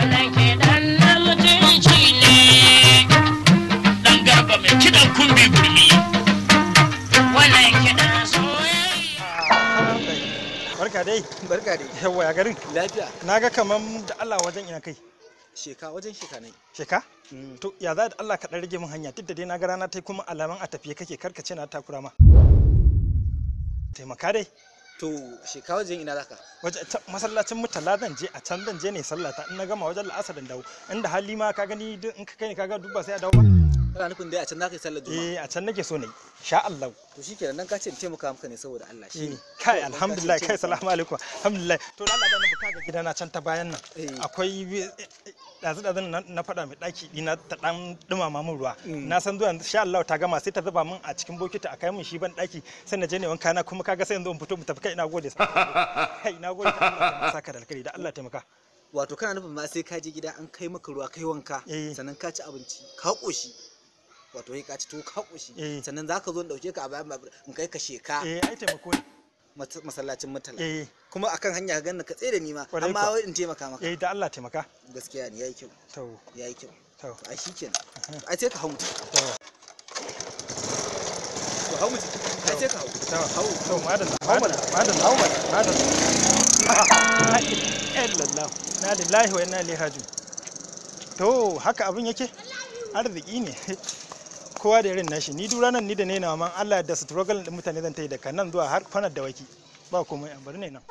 Wannan kiɗan na mutunci ne. Dan garba mai kiɗan kumbi gurmi. Wannan kiɗan soyayya. Barka dai. Barka dai. Yawwa, ya garin? Lafiya. Na ga kaman da Allah wajen ina kai. Sheka, wajen sheka ne. Sheka? To ya za da Allah ka dan rage min hanya, duk da dai na ga rana tai kuma alaman a tafiye kake, karkace na takura ma. Taimaka dai. To sheka wajen ina zaka? Waje masallacin Murtala zan je, a can zan je ne sallata, in na gama wajen la'asar in dawo. Inda hali ma ka gani duk in ka kai ni kaga duk ba sai a dawo ba. Kana nufin dai a can zaka yi sallar juma'a? Eh, a can nake so na yi. Sha Allah. To shikenan, nan ka ce in taimaka maka ne saboda Allah shi ne. Kai, alhamdulillah, kai, salamu alaikum. Alhamdulillah. To Allah da na ga gidana can ta bayan nan. Akwai dazu dazu na faɗa mai ɗaki ɗina ta ɗan ɗumama min ruwa. Na san zuwa yanzu sha Allah ta gama, sai ta zuba min a cikin bokiti a kai min shi ban ɗaki, sai na je ne wanka na, kuma kaga sai yanzu in fito mu tafi. Kai, ina gode. Kai, ina gode, da Allah ta saka da alkhairi, da Allah taimaka. Wato kana nufin ma sai ka je gida an kai maka ruwa kai wanka, sannan ka ci abinci ka ƙoshi. Wato sai ka ci tuwo ka ƙoshi. Sannan zaka zo in ɗauke ka a bayan babur in kai ka sheka. Eh, ai taimako ne. Masallacin Murtala. Kuma akan hanya ka ganni ka tsaye da ni ma, amma wai in taimaka maka. Eh, da Allah taimaka. Gaskiya ne, yayi kyau. To. Yayi kyau. To. Ai shikenan. Ai sai ka hau mutum. To hau mutum. Ai sai ka hau. Hau. To madalla. Madalla. Madalla. Hau madalla. Madalla. Na lillahi wa inna ilaihi raji'un. To haka abin yake? Arziki ne. Kowa da irin nashi. Ni duk ranar ni da ne nawa man Allah da struggle din mutane zan ta yi daga nan zuwa har kwanar da waki. Ba komai, bari ne nan.